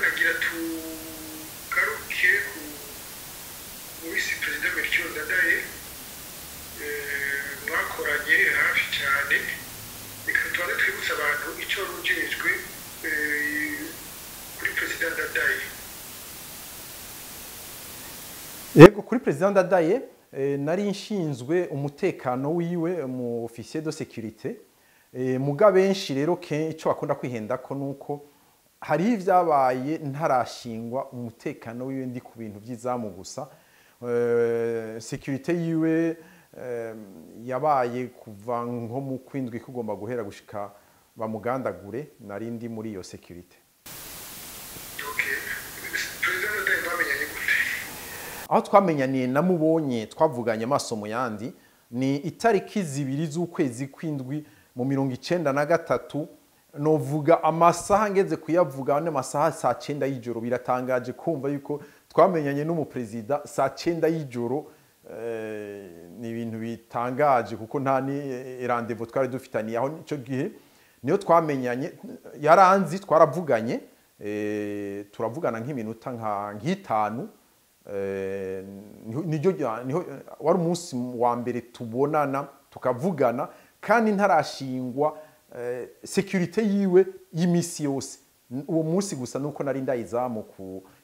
Nagira tugaruke ku vice perezida Melchior Ndadaye, mwakoranye hafi cyane. Reka tubanze twibutse abantu icyo wari ujejwe kuri perezida Ndadaye. Yego, kuri perezida Ndadaye nari nshinzwe umutekano wiwe, mu officier de sécurité. Muga benshi rero icyo bakunda kwihenda ko nuko hari ibyabaye ntarashingwa umutekano wiwe, ndi ku bintu by'izamu gusa. Sécurité yiwe yabaye kuva nko mu kwindwi kugomba guhera gushika bamugandagure, nari ndi muri iyo sécurité. Okay. Perezida Ndadaye bamenyanye gute? Aho twamenyaniye, namubonye, twavuganye amaso mu yandi, ni itariki 2 z'ukwezi kw'indwi mu 93. Novuga amasaha, ngeze kuyavuga n'amasaha, saa 9 y'ijoro. Biratangaje kumva yuko twamenyanye n'umuperezida saa 9 y'ijoro. Ni ibintu bitangaje kuko nta ni rendez-vous twari dufitaniye aho. Icyo gihe niyo twamenyanye, yaranzi, twaravuganye, turavugana nk'iminota nk'itanu. Niho wari umunsi wa mbere tubonana tukavugana, kandi ntarashingwa sécurité yiwe y'imisi yose. Uwo munsi gusa nuko nari ndayizamu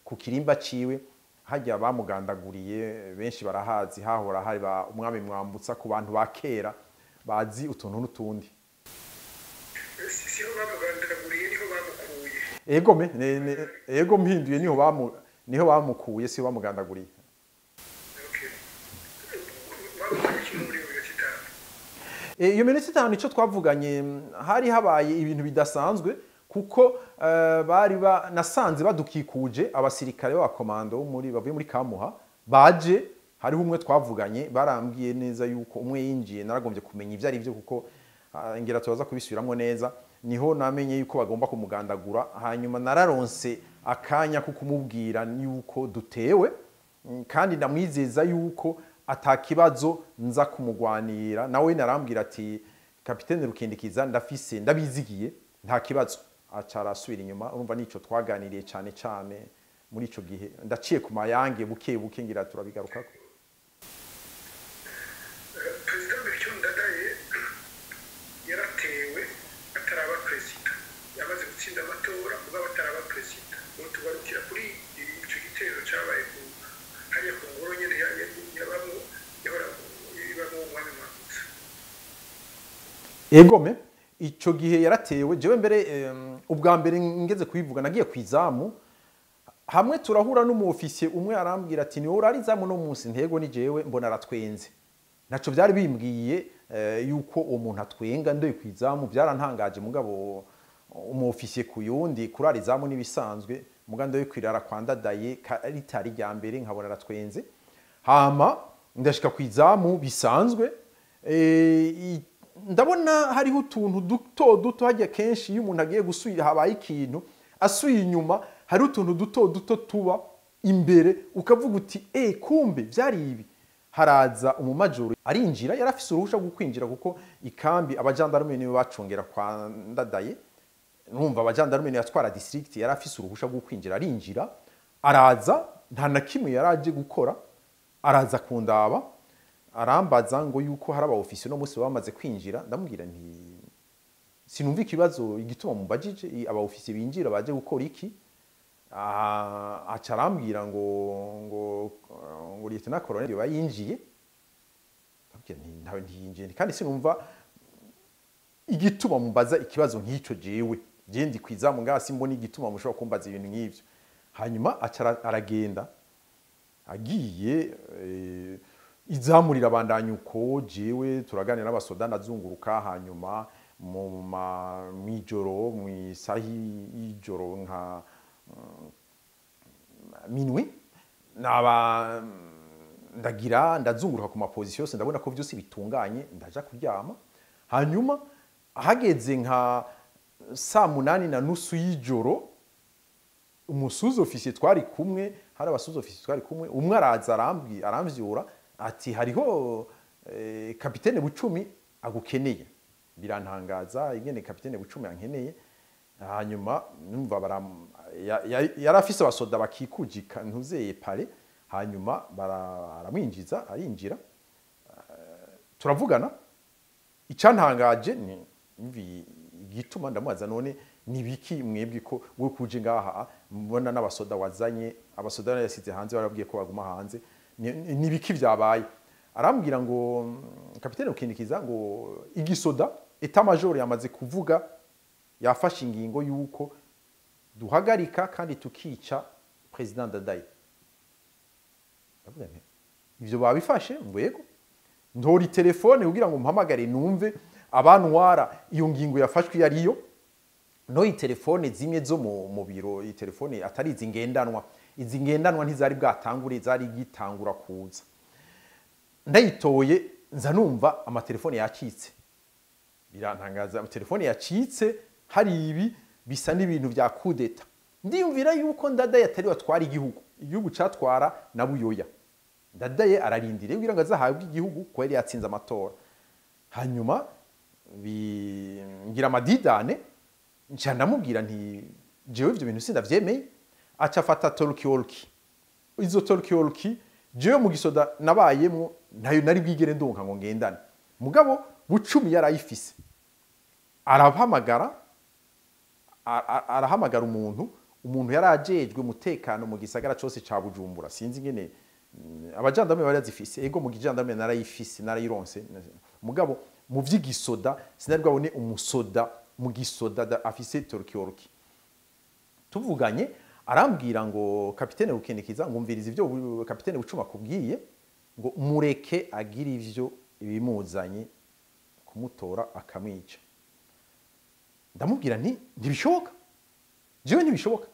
ku kirimba ciwe hajya bamugandaguriye. Benshi barahazi, hahora hari umwami Mwambutsa, ku bantu ba kera bazi utuntu n'utundi. Siho bamugandaguriye, niho bamukuye. Ego me ego, mpinduye, niho bamukuye, siho bamugandaguriye. Okay. Bamuvuganye iki muri iyo minota 5? Iyo minota 5 icyo twavuganye, hari habaye ibintu bidasanzwe kuko bari nasanze badukikuje abasirikare b'abakomando muri bavuye muri Kamuha baje. Hariho umwe twavuganye, barambwiye neza yuko umwe yinjiye. Naragombye kumenya ibyo ari byo kuko ngira turaza kubisubiramwo neza. Niho namenye yuko bagomba kumugandagura. Hanyuma nararonse akanya ko kumubwira yuko dutewe, kandi ndamwizeza yuko atakibazo nza kumugwanira. Nawe narambwira ati: "Kapitene Rukindikiza, ndafise, ndabizigiye, nta kibazo." Aca arasubira inyuma. Urumva nico twaganiriye cyane cyane muri ico gihe. Ndaciye ku mayange buke buke, ngira turabigarukako. Perezida Melchior Ndadaye yaratewe ataraba perezida, yamaze gutsinda amatora mugabo ataraba perezida. Ubu tugarukira kuri ico gitero cabaye ku hariya ku ngoro nyene yabamwo, yahora ibamwo umwami Mwambutsa. Egome, ico gihe yaratewe. Jewe mbere, ubwa mbere ngeze kubivuga, nagiye ku izamu hamwe turahura n'umu officier umwe, arambwira ati: "Ni wowe urari izamu no munsi?" Ntego, ni jewe. Mbona aratwenze. Ntaco byari bimbwiye yuko uwo muntu atwenga ndoye ku izamu, byarantangaje. Mugabo umu officier ku yundi kurara izamu n'ibisanzwe, muga ndoye kwirara kwa Ndadaye ritari rya mbere, nkabona aratwenze. Hama ndashika ku izamu bisanzwe, ndabona hariho utuntu duto duto hajya. Kenshi iyo umuntu agiye gusubira, habaye ikintu, asuye inyuma, hari utuntu duto duto tuba imbere ukavuga uti: "Eh, kumbe byari ibi." Haraza umumajoro arinjira, yari afise uruhusha rwo kwinjira kuko ikambi abajandarume niwe bacungera kwa Ndadaye. Numva abajandarume niwe yatwara district, yari afise uruhusha rwo kwinjira. Arinjira, araza, nta na kimwe yari aje gukora. Araza kundaba, arambaza ngo yuko hari aba officier no munsi bamaze kwinjira. Ndamubwira nti: "Sinumva ikibazo igituma mubajije, aba officier binjira baje gukora iki?" Aca arambwira ngo lieutenant colonel yoba yinjiye. Ndamubwira nti: "Ntawe, ntiyinjiye, kandi sinumva." Igituma mumbaza ikibazo nk'icyo, jewe je ndi kwizamu ngaha, simbona igituma mushobora kumbaza ibintu nk'ivyo. Hanyuma aca aragenda. Agiye, izamu rirabandanya uko. Jewe turaganira n'abasoda, ndazunguruka. Hanyuma mu mw'ijoro, mw'isahi y'ijoro, nka minuit, naba ndagira ndazunguruka ku ma positions yose, ndabona ko vyose bitunganye, ndaja kuryama. Hanyuma hageze nka 8:30 y'ijoro, umu sous-officier twari kumwe, hari aba sous-officiers twari kumwe, umwe araza aramvyura ati: "Hariho kapitene Bucumi agukeneye." Birantangaza ingene kapitene Bucumi ankeneye. Hanyuma numva yari afise abasoda bakikuje ntuzeye palais. Hanyuma aramwinjiza, arinjira, turavugana. Icyantangaje ni igituma ndamubaza: "None nibiki mwebwe ko we kuje ngaha, mbona n'abasoda wazanye, abasoda yasize hanze, barabwiye ko baguma hanze, nibiki vyabaye?" Arambwira ngo: "Kapitene Rukindikiza, ngo igisoda, état-major yamaze kuvuga, yafashe ingingo yuko duhagarika kandi tukica président Ndadaye." Ndavuga nti: "Ivyo babifashe?" Ngo: "Yego." Ntora telefone kugira ngo mpamagare numve abantwara iyo ngingo yafashwe iyo ariyo. No telefone zimwe zo mu biro, telefone atari izi ngendanwa, izi ngendanwa ntizari bwatangure, zari gitangura kuza. Ndayitoye, nza numva amatelefone yacitse. Birantangaza, telefone yacitse, hari ibi bisa n'ibintu vya kudeta. Ndiyumvira yuko Ndadaye atari watwara igihugu, igihugu catwara na Buyoya. Ndadaye ararindiriye kugira ngo azahabwe igihugu ko yari yatsinze amatora. Hanyuma ngira amadidane, nca ndamubwira nti: "Jewe ivyo bintu sindavyemeye." Aca afata talkie-walkie. Izo talkie-walkie jewe mu gisoda nabayemwo ntayo nari bwigere ndonka ngo ngendane, mugabo Bucumi yarayifise. Arahamagara, arahamagara umuntu yari ajejwe umutekano mu gisagara cose ca Bujumbura. Sinzi ingene abajandarume bari bazifise. Ego, mu gijandarume narayifise, narayironse, mugabo mu vy'igisoda sinari bwabone umusoda mu gisoda afise talkie-walkie. Tuvuganye, arambwira ngo: "Kapitene Rukendekiza, ngo umviriza ivyo kapitene Bucuma akubwiye, ngo mureke agire ivyo ibimuzanye kumutora akamwica." Ndamubwira nti: "Ntibishoboka, jewe ntibishoboka."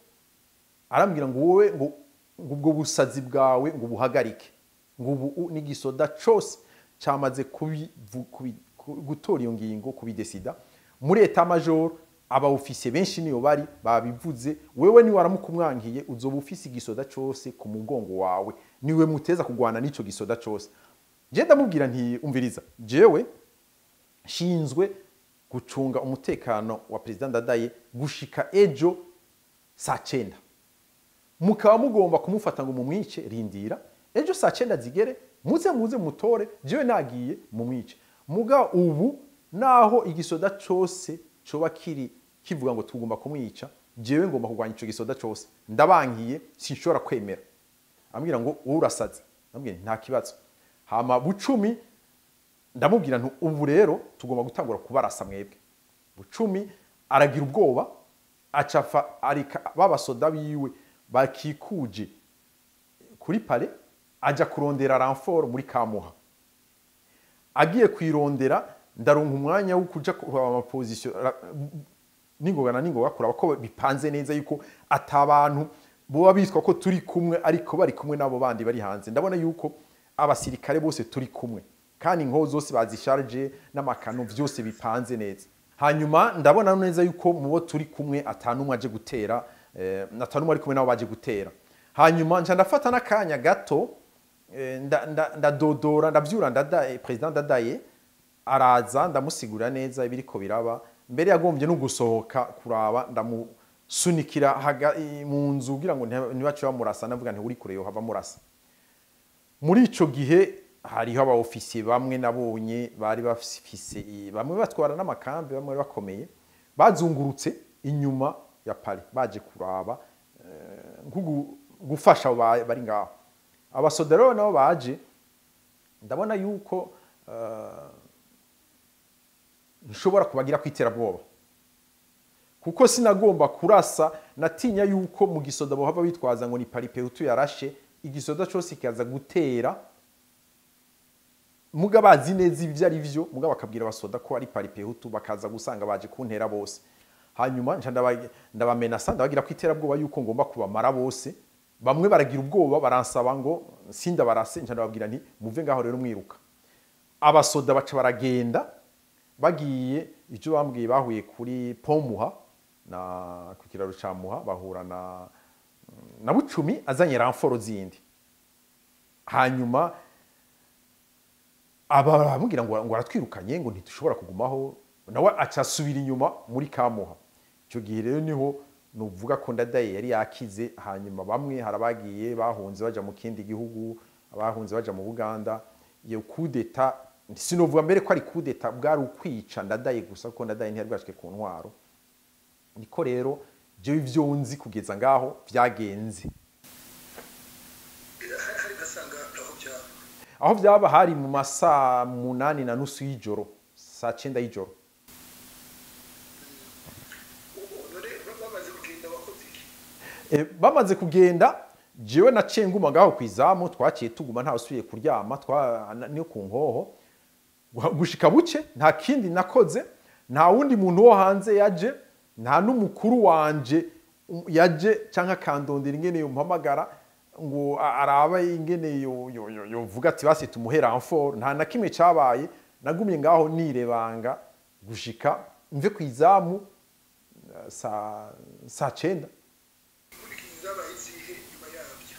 Arambwira ngo: "Wowe, ngo ubwo busazi bwawe ngo buhagarike, ngo ubu n'igisoda cose cyamaze gutora iyo ngingo, kubidesida muri état-major. Aba officiers benshi niyo bari babivuze. Wewe ni waramuka umwankiye, uzoba ufise igisoda cose ku mugongo wawe, niwe muteza kugwana n'ico gisoda cose." Je ndamubwira nti: "Umviriza, jewe shinzwe gucunga umutekano wa président Ndadaye gushika ejo saa 9. Mukaba mugomba kumufata ngo mumwice, rindira ejo saa 9 zigere, muze mutore jewe nagiye, mumwice. Muga ubu naho igisoda cose coba kiri kivuga ngo tugomba kumwica, jewe ngomba kurwanya ico gisoda cose. Ndabankiye, sinshobora kwemera." Ambwira ngo: "Wowe urasaze." Ndamubwira nti: "Nta kibazo." Hama Bucumi ndamubwira nti: "Ubu rero tugomba gutangura kubarasa mwebwe." Bucumi aragira ubwoba, acafa arika babasoda biwe bakikuje kuri palais, aja kurondera renfort muri Kamuha. Agiye kwirondera, ndaronka umwanya wo kuja kuraba ama positions ningoga na ningoga, kuraba ko bipanze neza, yuko atabantu boba bitwa ko turi kumwe ariko bari kumwe n'abo bandi bari hanze. Ndabona yuko abasirikare bose turi kumwe, kandi inkoho zose bazisharje n'amakano, vyose bipanze neza. Hanyuma ndabona neza yuko mu bo turi kumwe atanumwe aje gutera, atanumwe ari kumwe nabo baje gutera. Hanyuma nca ndafata n'akanya gato, ndadodora, ndavyura Ndadaye, président Ndadaye araza, ndamusigurira neza ibiriko biraba. Mbere yagombye no gusohoka kuraba, ndamusunikira mu nzu kugira ngo ntibace bamurasa. Ndavuga nti: "Uri kure, yohava murasa." Muri ico gihe hariho aba officiers bamwe nabonye bari bafise, bamwe batwara n'amakambi, bamwe bari bakomeye, bazungurutse inyuma ya palais baje kuraba, nko gufasha abo bari ngaho. Abasoda rero nabo baje, ndabona yuko nshobora kubagira kwiterabwoba, kuko sinagomba kurasa, natinya yuko mu gisoda bohava bitwaza ngo ni Palipehutu yarashe, igisoda cyose kikaza gutera muga bazi neza ibyo ari byo, muga bakabwira abasoda ko ari Palipehutu, bakaza gusanga baje kuntera bose. Hanyuma nca ndabamenasa, ndabagira kwiterabwoba yuko ngomba kubamara bose. Bamwe baragira ubwoba, baransaba ngo sindabarase, nca ndababwira nti muve ngaho rero mwiruka. Abasoda baca baragenda, bagiye icyo bambwiye bahuye kuri Pomuha na ku kiraro ca Muha, bahura na Bucumi azanye renfort zindi. Hanyuma aba baramubwira ngo aratwirukanye, ngo ntitushobora kugumaho, nawe aca asubira inyuma muri Kamuha. Icyo gihe rero niho nuvuga ko Ndadaye yari yakize. Hanyuma bamwe harabagiye bahunze baja mu kindi gihugu, abahunze baja mu Buganda. Iyo kudeta sinovuga mbere ko ari kudeta, bwari ukwica Ndadaye gusa, kuko Ndadaye ntiyari bwashike ku ntwaro. Niko rero jewe ivyo nzi kugeza ngaho vyagenze. Hari gasanga aho byaba? Aho byaba hari mu masaa 8:30 y'ijoro, saa 9 y'ijoro. None bamaze kugenda wakoze iki? Bamaze kugenda, jewe naciye nguma ngaho kwizamu, twaciye tuguma ntawe usubiye kuryama, niyo ku nkoho gushika buke. Nta kindi nakoze, nta wundi muntu wo hanze yaje, nta n'umukuru wanje yaje canke akandondera ingene yompamagara ngo arabe ingene yovuga ati basi tumuhe renfort. Nta na kimwe cabaye, nagumye ngaho nirebanga gushika mve kwizamu saa 9. Inkurikizi zabaye izihe nyuma yabyo?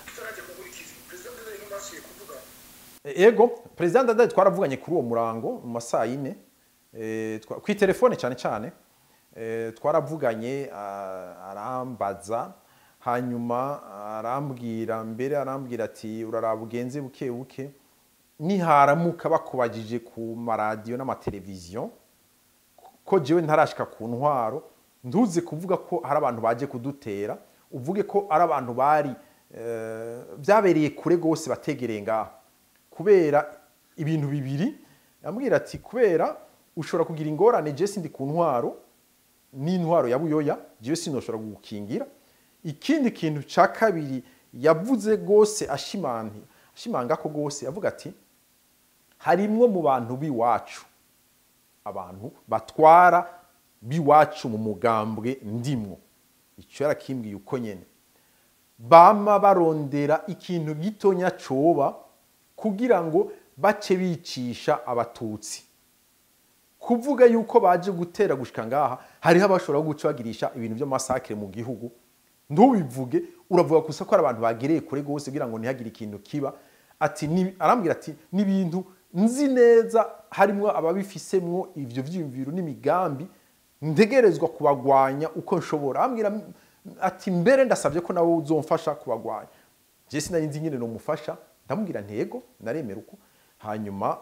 Tutarajya ku nkurikizi, perezida Ndadaye ntibasuye kuvuga? Ego, perezida Ndadaye twaravuganye kuri uwo murango mu masaa 4, kwi telefone cyane cyane. Twaravuganye, arambaza, hanyuma arambwira, mbere arambwira ati uraraba ugenze buke buke, niharamuka bakubajije ku maradiyo n'amateleviziyo ko jewe ntarashika ku ntwaro, ntuze kuvuga ko hari abantu baje kudutera, uvuge ko ari abantu bari byabereye kure gose bategereye ngaho, kubera ibintu bibiri. Yambwira ati kubera ushobora kugira ingorane, je sindi ku ntwaro n'intwaro ya Buyoya, jewe sinoshobora kugukingira. Ikindi kintu ca kabiri yavuze gose, ashimanga ko gose, avuga ati harimwo mu bantu biwacu, abantu batwara biwacu mu mugambwe ndimwo, icyo yarakimbwiye uko nyene, bama barondera ikintu gitonya coba kugira ngo bace bicisha abatutsi. Kuvuga yuko baje gutera gushika ngaha, hariho abashobora guca bagirisha ibintu by'amasakre mu gihugu, ntubivuge, uravuga gusa ko ari abantu bagereye kure gose kugira ngo ntihagire ikintu kiba. Ati arambwira ati n'ibintu nzi neza harimwo ababifisemwo ivyo vyiyumviro n'imigambi, ntegerezwa kubagwanya uko nshobora. Arambwira ati mbere ndasabye ko nawe uzomfasha kubagwanya. Je sinari nzi ingene nomufasha, ndamubwira ntego naremera uko. Hanyuma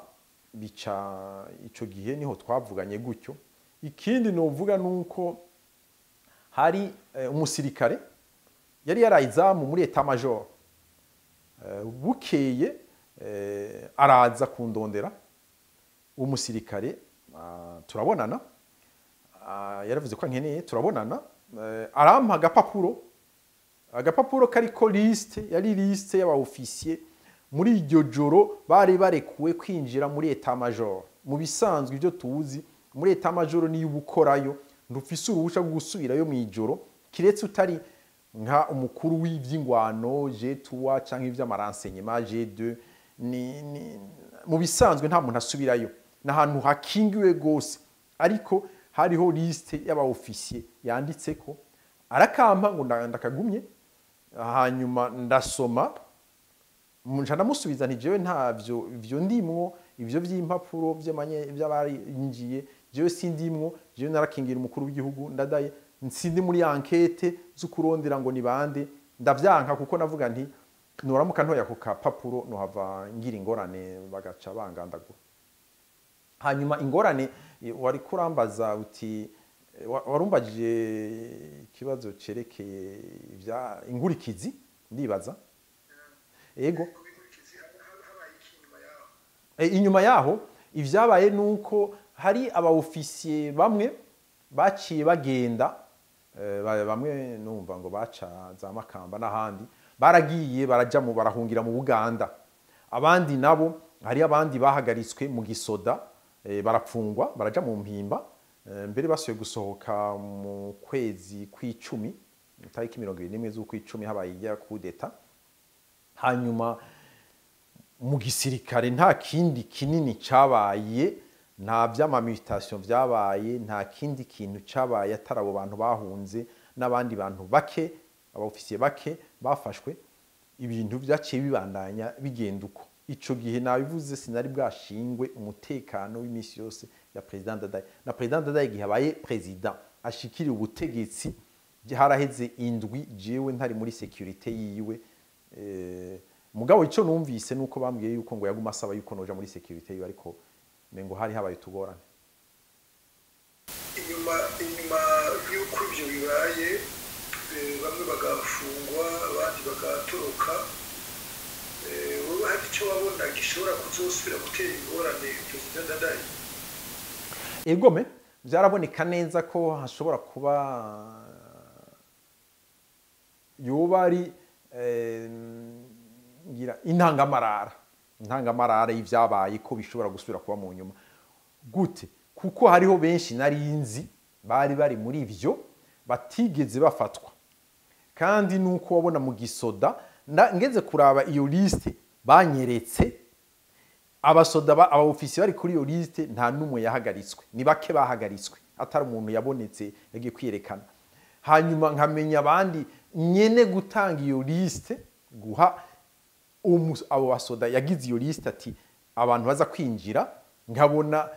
bica ico gihe niho twavuganye gutyo. Ikindi novuga nuko hari umusirikare yari yarayizamu muri état major, bukeye araza kundondera. Umusirikare turabonana, yaravuze ko ankeneye, turabonana, arampa agapapuro kariko liste, yari liste y'aba officier muri iryo joro bari barekuwe kwinjira muri état major. Mu bisanzwe ibyo tuzi muri état major niyo ubukorayo ndufise uruhusha rwo gusubirayo mu ijoro, kiretse utari nka umukuru w'ivy'ingwano G3 canke ivy'amarenseignement G2. Ni mu bisanzwe nta muntu asubirayo, n'ahantu hakingiwe gose, ariko hariho liste y'aba officier yanditseko, arakampa ngo ndakagumye. Hanyuma ndasoma, nca ndamusubiza nti jewe ntavyo ivyo ndimwo, ivyo vy'impapuro vy'abarinjiye jewe sindimwo, jewe narakingira umukuru w'igihugu Ndadaye, nsindi muri enquête zo kurondera ngo ni bande, ndavyanka kuko navuga nti noramuka ntoya ku kapapuro nohava ngira ingorane bagaca bangandagura. Hanyuma ingorane wari kurambaza uti warumbajije ikibazo cerekeye ivya ingurikizi, ndibaza. Ego. Inyuma yaho ivyabaye nuko hari aba officier bamwe baciye bagenda, bamwe numva ngo baca za Makamba n'ahandi, baragiye baraja mu barahungira mu Buganda. Abandi nabo, hari abandi bahagaritswe mu gisoda, barapfungwa, baraja mu Mpimba. Mbere basubiye gusohoka mu kwezi kw'icumi, tariki 21 z'ukw'icumi, habaye ijya kudeta. Hanyuma mu gisirikare nta kindi kinini cabaye, nta vy'ama mutation vyabaye, nta kindi kintu cabaye atari abo bantu bahunze n'abandi bantu bake, aba officier bake bafashwe. Ibintu vyaciye bibandanya bigenda uko. Ico gihe nabivuze, sinari bwashingwe umutekano w'imisi yose ya President Ndadaye. Na President Ndadaye igihe abaye president, ashikiriye ubutegetsi, haraheze indwi jewe ntari muri sécurité yiwe. Mugabo ico numvise nuko bambwiye yuko ngo yaguma asaba yuko noja muri sécurité yiwe, ariko mengo hari habaye utugorane. Inyuma y'uko ibyo bibaye, bamwe bagafungwa, abandi bagatoroka, wowe hari icyo wabona gishobora kuzosubira gutera ingorane Perezida Ndadaye? Egome, byaraboneka neza ko hashobora kuba yoba ari ngira intangamarara y'ivyabaye, ko bishobora gusubira kuba mu nyuma. Gute? Kuko hariho benshi nari nzi bari bari muri ivyo batigeze bafatwa. Kandi nuko wabona mu gisoda, ngeze kuraba iyo liste banyeretse, abasoda, aba officier bari kuri iyo liste, nta numwe yahagaritswe, ni bake bahagaritswe, atari umuntu yabonetse yagiye kwiyerekana. Hanyuma nkamenya abandi nyene gutanga iyo liste, guha abo basoda yagize iyo liste ati abantu baza kwinjira, nkabona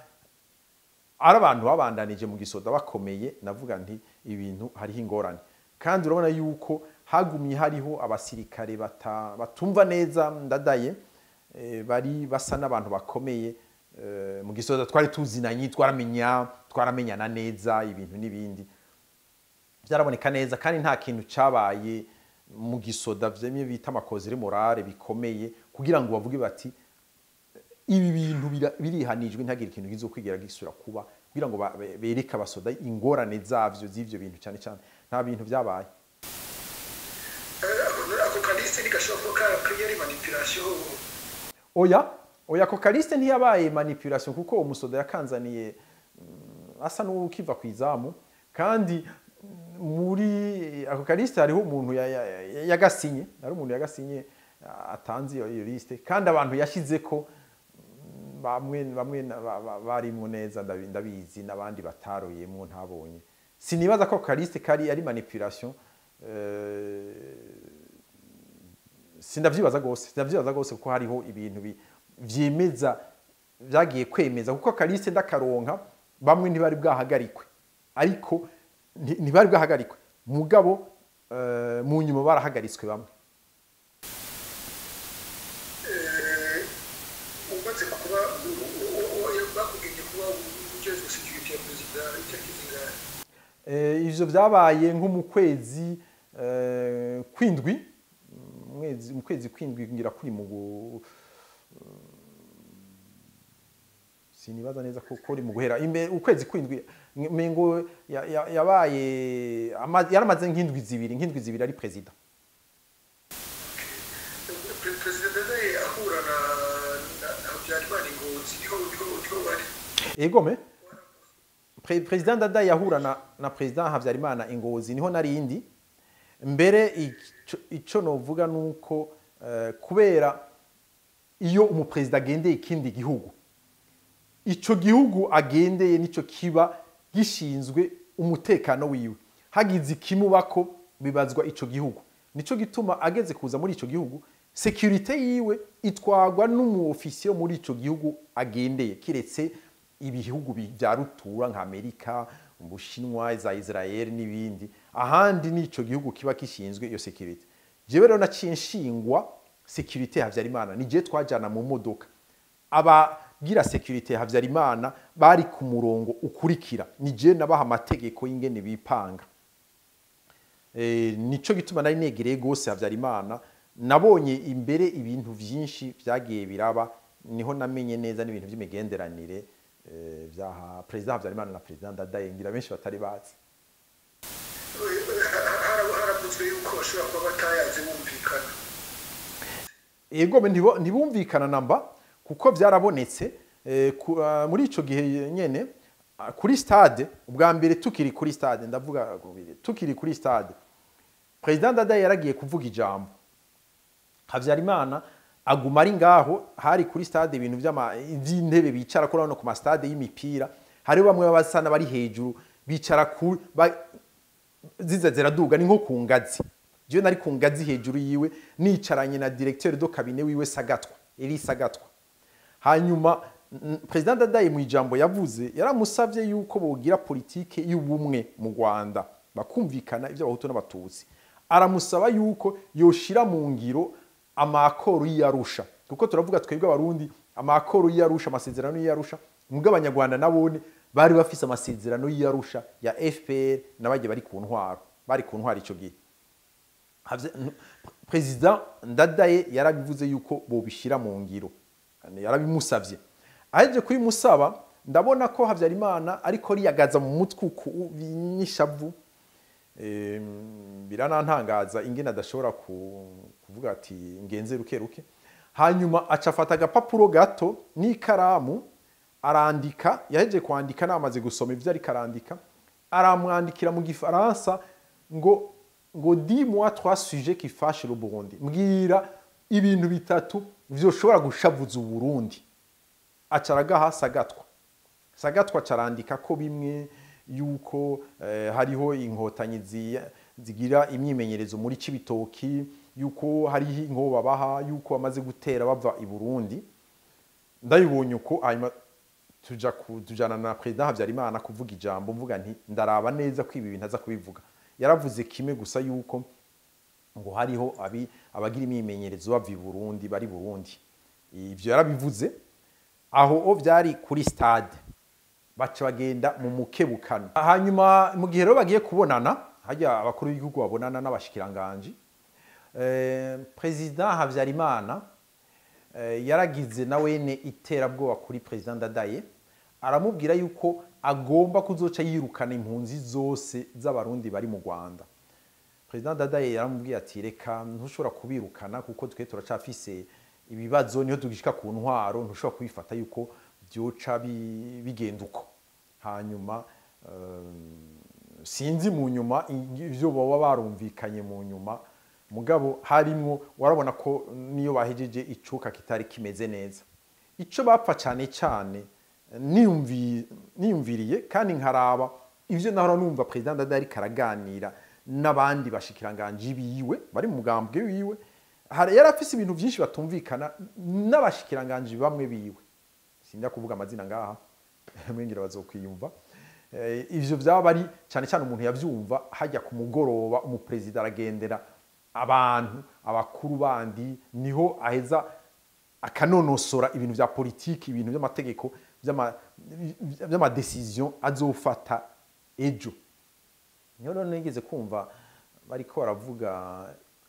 ari abantu babandanije mu gisoda bakomeye. Navuga nti ibintu hariho ingorane. Kandi urabona yuko hagumye hariho abasirikare batumva neza Ndadaye, bari basa n'abantu bakomeye mu gisoda. Twari tuzinanye, twaramenyana neza, ibintu n'ibindi byaraboneka neza. Kandi nta kintu cabaye mu gisoda vyemye bita ama causeries morales bikomeye kugira ngo bavuge bati ibi bintu birihanijwe, ntihagire ikintu kizokwigera gisubira kuba, kugira ngo bereke abasoda ingorane zavyo z'ivyo bintu. Cyane cyane nta bintu vyabaye. Ako kaliste ntigashobora kuba kari manipulation? Oya, oya, ako kaliste ntiyabaye manipulation, kuko uwo musoda yakanzaniye asa n'ukiva ku izamu. Kandi muri ako kaliste hariho umuntu yagasinye, hari umuntu yagasinye, atanze iyo liste. Kandi abantu yashizeko bamwe bamwe barimwo neza, ndabizi, n'abandi bataroyemwo ntabonye. Sinibaza ko kaliste kari ari manipulation. Sindavyibaza gose, sindavyibaza gose, kuko hariho ibintu vyemeza, vyagiye kwemeza, kuko kaliste ndakaronka bamwe ntibari bwahagarikwe, ariko ntibari bwahagarikwe, mugabo mu nyuma barahagaritswe bamwe. Umaze kuba bakubwiye kuba ujejwe sécurité ya perezida itariki zingahe? Ivyo vyabaye nko mu kwezi kwindwi, mu kwezi kwindwi, ngira kuri mu sinibaza neza ko kuri mu guhera ukwezi kwindwi, mengo yabaye yaramaze nk'indwi 2 ari perezida. Perezida Ndadaye ahura na Habyarimana i Ngozi, niho bari? Egome, President Ndadaye yahura na President Habyarimana i Ngozi, niho narindi. Mbere ico novuga nuko kubera iyo umuperezida agendeye ikindi gihugu, ico gihugu agendeye nico kiba gishinzwe umutekano wiwe. Hagize ikimubako bibazwa ico gihugu. Nico gituma ageze kuza muri ico gihugu, sécurité yiwe itwagwa n'umu officier muri ico gihugu agendeye, kiretse ibihugu vya rutura nka Amerika, Ubushinwa, za Israel n'ibindi. Ahandi nico gihugu kiba kishinzwe iyo sécurité. Jewe rero naciye nshingwa sécurité ya Habyarimana, ni je twajana mu modoka. Abagira sécurité ya Habyarimana bari ku murongo ukurikira, ni je nabaha amategeko y'ingene bipanga. Nico gituma nari negereye gose Habyarimana. Nabonye imbere ibintu vyinshi vyagiye biraba, niho namenye neza n'ibintu vy'imigenderanire. Vya Perezida Habyarimana na Perezida Ndadaye, ngira benshi batari bazi. Haravuzwe yuko bashobora kuba batayaze bumvikana. Ego, ntibumvikana namba, kuko byarabonetse muri ico gihe nyene kuri stade. Ubwa mbere tukiri kuri stade, ndavuga tukiri kuri stade, Perezida Ndadaye yaragiye kuvuga ijambo, Habyarimana aguma ari ngaho. Hari kuri stade ibintu vy'intebe bicara kuri, ku ma stade y'imipira hariho bamwe basa n'abari hejuru bicara ku ziza ziraduga, ni nko ku ngazi. Jewe nari ku ngazi hejuru yiwe, nicaranye na directeur de cabinet wiwe Sagatwa, Eli Sagatwa. Hanyuma President Ndadaye mu ijambo yavuze yaramusavye yuko bogira politike y'ubumwe mu Rwanda, bakumvikana ivyo Abahutu n'Abatutsi. Aramusaba yuko yoshira mu ngiro ama accords y'Arusha, kuko turavuga twebwe Abarundi ama accords y'Arusha, amasezerano y'Arusha, mubwo Abanyarwanda nabone bari bafise amasezerano y'Arusha ya FPR n'abagiye bari ku ntwaro, bari ku ntwaro ico gihe. President Ndadaye yarabivuze yuko bobishira mu ngiro, yarabimusavye. Aheje kubimusaba, ndabona ko Habyarimana ariko riyagaza mu mutwe uku n'ishavu. Biranantangaza ingene adashobora kuvuga ati ngenze ruke ruke. Hanyuma aca afata agapapuro gato n'ikaramu arandika. Yaheje kwandika, namaze gusoma ivyo ariko arandika, aramwandikira mu Gifaransa ngo "Dis-moi trois sujets qui fâchent le Burundi", mbwira ibintu bitatu vyoshobora gushavuza Uburundi. Aca aragaha Sagatwa. Sagatwa acarandika ko bimwe yuko hariho Inkotanyi zigira imyimenyerezo muri Cibitoki, yuko hariho inkobo babaha, yuko bamaze gutera bava i Burundi. Ndabibonye uko, hanyuma tuja tujana na Perezida Habyarimana kuvuga ijambo, mvuga nti ndaraba neza ko ibi bintu aza kubivuga. Yaravuze kimwe gusa, yuko ngo hariho abagira imyimenyerezo bava i Burundi, bari Burundi. Ivyo yarabivuze aho o vyari kuri stade, baca bagenda mu mukebukano. Hanyuma mu gihe rero bagiye kubonana, hajya abakuru b'igihugu babonana n'abashikiranganji, Perezida Habyarimana yaragize na wene iterabwoba kuri Perezida Ndadaye, aramubwira yuko agomba kuzoca yirukana impunzi zose z'Abarundi bari mu Rwanda. Perezida Ndadaye yaramubwiye ati reka, ntushobora kubirukana kuko twe turacafise ibibazo, niho tugishika ku ntwaro, ntushobora kubifata yuko byoca bigenda uko. Hanyuma sinzi mu nyuma ivyo baba barumvikanye mu nyuma, mugabo harimwo warabona ko niyo bahejeje icuka kitari kimeze neza. Ico bapfa cyane cyane, niyumviriye kandi nkaraba ivyo nahora numva President Ndadaye ariko araganira n'abandi bashikiranganji biwe bari mu mugambwe wiwe, yari afise ibintu byinshi batumvikana n'abashikiranganji bamwe biwe, sinjya kuvuga amazina ngaha, mwingira bazokwiyumva. Ivyo vyaba ari cyane cyane umuntu yavyumva hajya ku mugoroba, umuperezida aragendera abantu abakuru bandi, niho aheza akanonosora ibintu vya politiki, ibintu by'amategeko, vy'ama décisions azofata ejo. Niho rero nigeze kumva bariko baravuga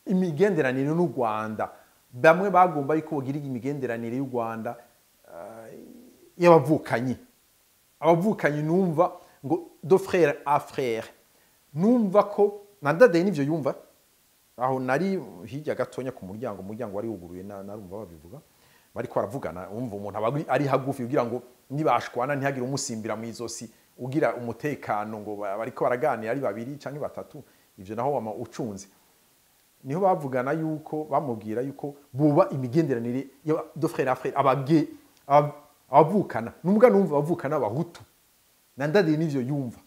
imigenderanire n'u Rwanda. Bamwe bagomba yuko bogira imigenderanire y'u Rwanda y'abavukanyi, abavukanyi, numva ngo de frère à frère. Numva ko na Ndadaye nivyo yumva. Aho nari hirya gatonya ku muryango, umuryango wari wuguruye, narumva babivuga bariko baravugana. Umva, umuntu aba ari hagufi kugira ngo nibashwana ntihagire umusimbira mu izosi, ugira umutekano ngo bariko baraganira ari babiri canke batatu. Ivyo naho wama ucunze. Niho bavugana yuko bamubwira yuko buba imigenderanire de frère à frère, abage abavukana. Nubwo numva abavukana Abahutu, na Ndadaye nivyo yumva.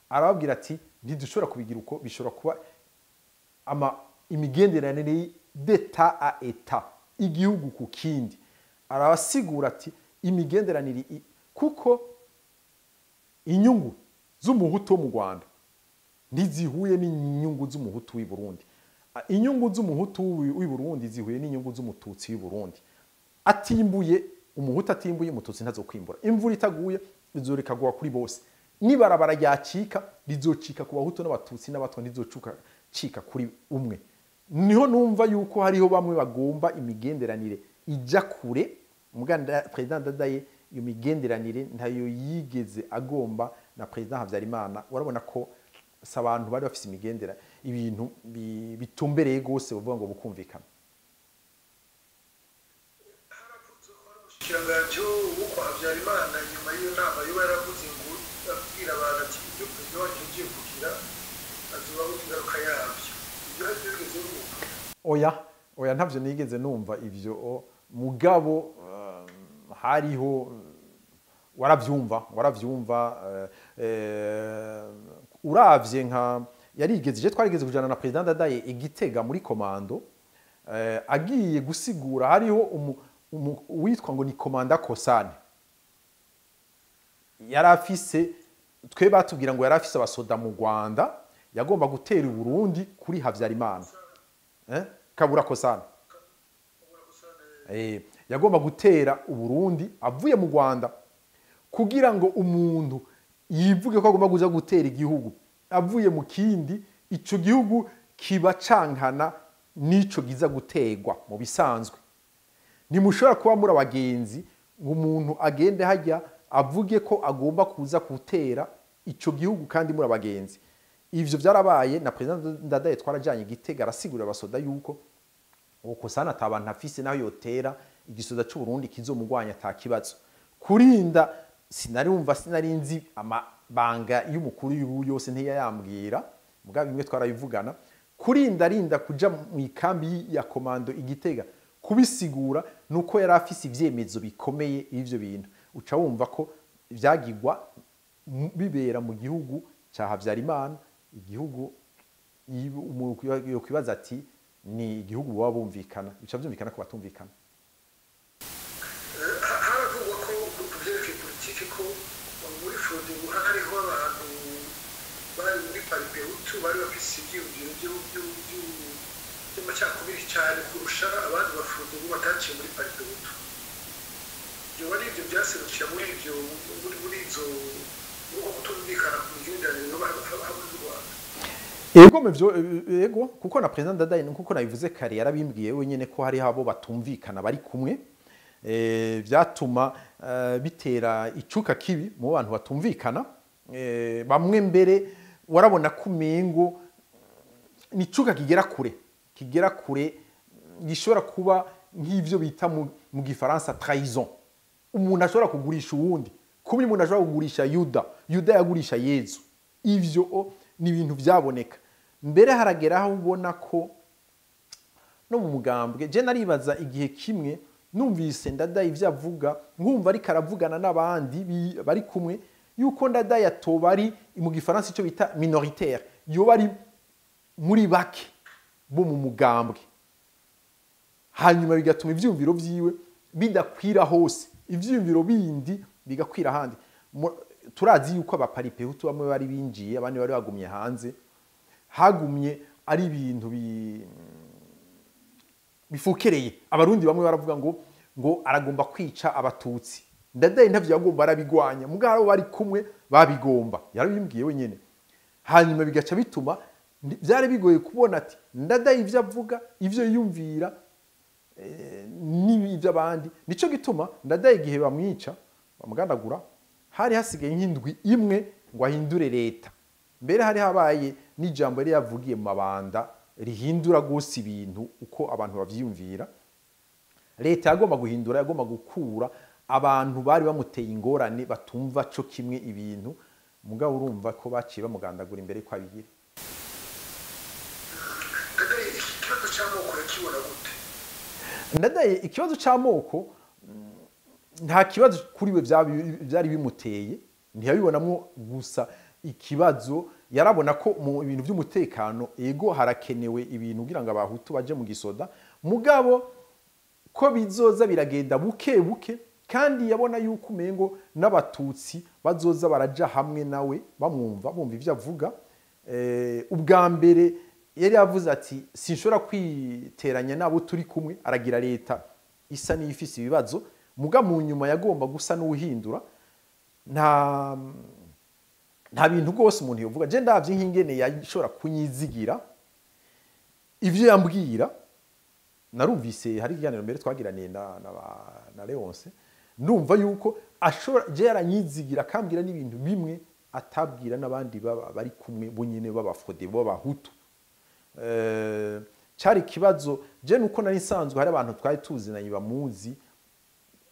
Arababwira ati ntidushobora kubigira uko, bishobora kuba ama imigenderanire d'état à état, igihugu ku kindi. Arabasigura ati imigenderanire kuko inyungu z'Umuhutu wo mu Rwanda ntizihuye n'inyungu z'Umuhutu w'i Burundi, inyungu z'Umuhutu w'i Burundi zihuye n'inyungu z'Umututsi w'i Burundi. Atimbuye Umuhutu, atimbuye Umututsi ntazokwimbura. Imvura itaguye izoreka kugwa kuri bose, nibarabara ryacika rizocika ku Bahutu n'Abatutsi n'Abatwa, ntizocuka cika kuri umwe. Niho numva yuko hariho bamwe bagomba imigenderanire ijya kure. Muganda President Ndadaye Iyo migenderanire ntayo yigeze agomba na Perezida Habyarimana. Urabona ko si abantu bari bafise imigendera ibintu bitumbereye rwose bavuga ngo bukumvikana. Haravuzwe ko hari umushikiranganji wo kwa Habyarimana nyuma y'iyo nama yoba yaravuze ngo abwira abantu ati ibyo perezida wacu yagiye kugira azobabona ingaruka yabyo. Ibyo hari ibyo wigeze wumva? Oya, oya, ntavyo nigeze numva ivyo. Mugabo hariho waravyumva, uravye nka yarigeze je twarigeze kujana na President Ndadaye i Gitega muri komando, agiye gusigura hariho uwitwa ngo ni komanda Kosane yari afise, twe batubwira ngo yari afise abasoda mu Rwanda yagomba gutera i Burundi kuri Habyarimana, Kabura Kosane. Yagomba gutera Uburundi avuye mu Rwanda. Kugira ngo umuntu yivuge ko agomba kuza gutera igihugu avuye mu kindi, ico gihugu kiba cankana n'ico giza gutegwa. Mu bisanzwe ntimushobora kuba muri abagenzi ngo umuntu agende hajya avuge ko agomba kuza gutera ico gihugu kandi muri abagenzi. Ivyo vyarabaye na President Ndadaye twarajanye Gitega, arasigurira abasoda yuko uwo Kosana atabantu afise, naho yotera igisoda c'u Burundi kizomugwanya ata kibazo. Kurinda sinarumva, sinarinzi amabanga y'umukuru w'igihugu yose, ntiyayambwira, mugabo bimwe twarabivugana. Kurinda arinda kuja mu ikambi ya komando i Gitega kubisigura nuko yari afise ivyemezo bikomeye. Ivyo bintu uca wumva ko vyagirwa bibera mu gihugu ca Habyarimana, igihugu umuntu yokwibaza ati ni igihugu baba bumvikana, bica vyumvikana ko batumvikana. Haravugwa ko ku byerekeye politiki ko muri Frodebu hariho abantu bari muri Palipehutu bari bafise ivyiyumviro by'amacakubiri cyane kurusha abandi ba Frodebu bataciye muri Palipehutu. Ibyo ari ibyo byaserukira muri ibyo muri izo muri uko kutumvikana ku migenderanire hamwe n'u Rwanda? Ego mevyo, ego, kuko na President Ndadaye, nkuko nabivuze kare, yarabimbwiye wenyene ko hari abo batumvikana bari kumwe. Vyatuma bitera icuka kibi mu bantu batumvikana. Bamwe mbere warabona ko umengo ni icuka kigera kure gishobora kuba nk'ivyo bita mu gifaransa trahison, umuntu ashobora kugurisha uwundi, kuba umuntu ashobora kugurisha Yuda, Yuda yagurisha Yezu. Ivyo ni ibintu vyaboneka. Mbere haragera aho ubona ko no mu mugambwe, je naribaza igihe kimwe numvise Ndadaye ivyo avuga, nkumva ariko aravugana n'abandi bari kumwe yuko Ndadaye atoba ari mu gifaransa icyo bita minoritaire, yoba ari muri bake bo mu mugambwe, hanyuma bigatuma ivyumviro vyiwe bidakwira hose, ivyumviro bindi bigakwira ahandi. Turazi yuko abaparipehutu bamwe bari binjiye, abandi bari bagumye hanze, hagumye ari ibintu bifukereye. Abarundi bamwe baravuga ngo aragomba kwica abatutsi. Ndadaye ntavyo yagomba, arabigwanya, mugabo bari kumwe babigomba, yarabimbwiye wenyene. Hanyuma bigaca bituma vyari bigoye kubona ati Ndadaye ivyo avuga, ivyo yiyumvira n'iby'abandi. Nico gituma Ndadaye igihe bamwica bamugandagura hari hasigaye nk'indwi imwe ngo ahindure leta. Mbere hari habaye n'ijambo yari yavugiye mu mabanda rihindura gose ibintu uko abantu bavyiyumvira. Leta yagomba guhindura, yagomba gukura abantu bari bamuteye ingorane batumva co kimwe ibintu. Mugabo urumva ko baciye bamugandagura imbere ko abigira. Ndadaye iki kibazo cy'amoko yakibona gute? Ndadaye ikibazo c'amoko nta kibazo kuri we vyari bimuteye, ntiyabibonamwo gusa ikibazo. Yarabona ko mu bintu by'umutekano, ego, harakenewe ibintu kugira ngo abahutu baje mu gisoda, mugabo ko bizoza biragenda buke buke, kandi yabona yuko umengo n'abatutsi bazoza baraja hamwe nawe bamwumva, bumva ivyo avuga. Ubwa mbere yari yavuze ati sinshobora kwiteranya n'abo turi kumwe, aragira leta isa n'iyifise ibibazo, muga mu nyuma yagomba gusa n'uhindura. Nta bintu rwose umuntu yovuga. Je ndavye nk'ingene yashobora kunyizigira ivyo yambwira, narumvise hari ikiganiro mbere twagiraniye na Leonce. Ndumva yuko ashobora je yaranyizigira, akambwira n'ibintu bimwe atabwira n'abandi baba bari kumwe bonyene b'abafode b'abahutu. Cari ikibazo je nuko nari nsanzwe hari abantu twari tuzinanye bamuzi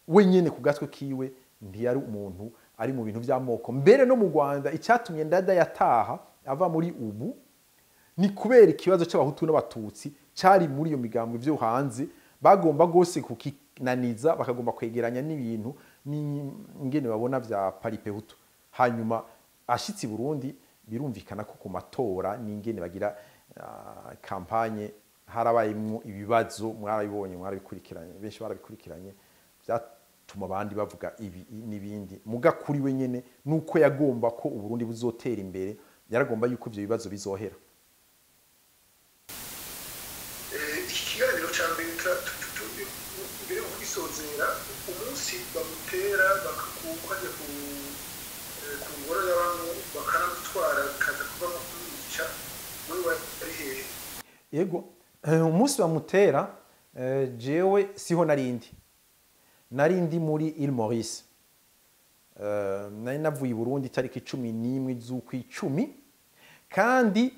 wenyene ku gatwe kiwe, ntiyari umuntu ari mu bintu by'amoko. Mbere no mu Rwanda, icyatumye Ndada yataha ava muri ubu ni kubera ikibazo cy'abahutu n'abatutsi cyari muri iyo migambo byo hanze, bagomba gose kukinaniza, bakagomba kwegeranya n'ibintu n'ingene babona vya palipehutu. Hanyuma ashitse i Burundi, birumvikana ko ku matora n'ingene bagira campagne harabayemwo ibibazo, mwarabibonye, mwarabikurikiranye, benshi barabikurikiranye, byatuma abandi bavuga ibi n'ibindi. Muga kuri we nyene nuko yagomba ko Uburundi buzotera imbere, yaragomba yuko ivyo bibazo bizohera. Iki kiganiro cya mbere, mbere yo kugisozera, umunsi bamutera bakajya ku ngoro y'abantu bakanamutwara, bikaza kuvamo kumwica, muri wari hehe? Yego, umunsi bamutera, jewe siho narindi, narindi muri Île Maurice. Nari navuye i Burundi itariki 11 z'ukwicumi, kandi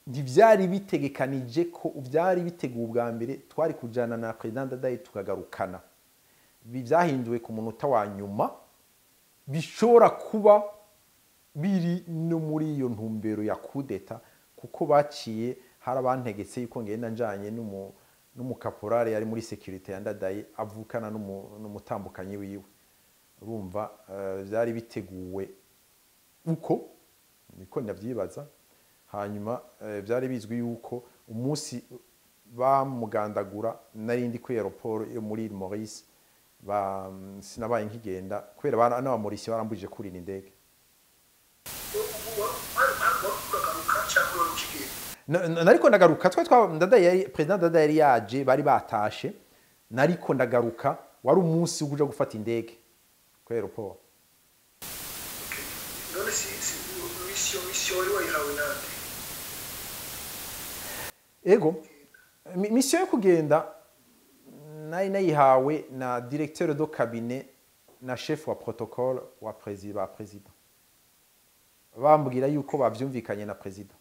ntivyari bitegekanije ko vyari biteguwe ubwa mbere twari kujana na President Ndadaye tukagarukana. Ibi vyahinduwe ku munota wa nyuma, bishobora kuba biri no muri iyo ntumbero ya kudeta, kuko baciye hari abantegetse yuko ngenda njanye n'umukaporale yari muri sécurité ya Ndadaye, avukana n'umutambukanyi wiwe. Urumva, vyari biteguwe uko niko ndavyibaza. Hanyuma vyari bizwi yuko umunsi bamugandagura nari ndi kuri aéroport yo muri Île Maurice, ba sinabaye nkigenda kubera n'abamorisi barambujije kurira indege. Uragaruka cyangwa wari ukigenda? Nariko ndagaruka. Twe twa Ndadaye yari President Ndadaye yari yaje, bari batashe, nariko ndagaruka, wari umunsi wo kuja gufata indege kuri aéroport. Okay. None si mission wari wayihawe nande? Ego, mission yo kugenda nari nayihawe na directeur de cabinet na chef wa protocole wa président, ba président bambwira yuko bavyumvikanye na président.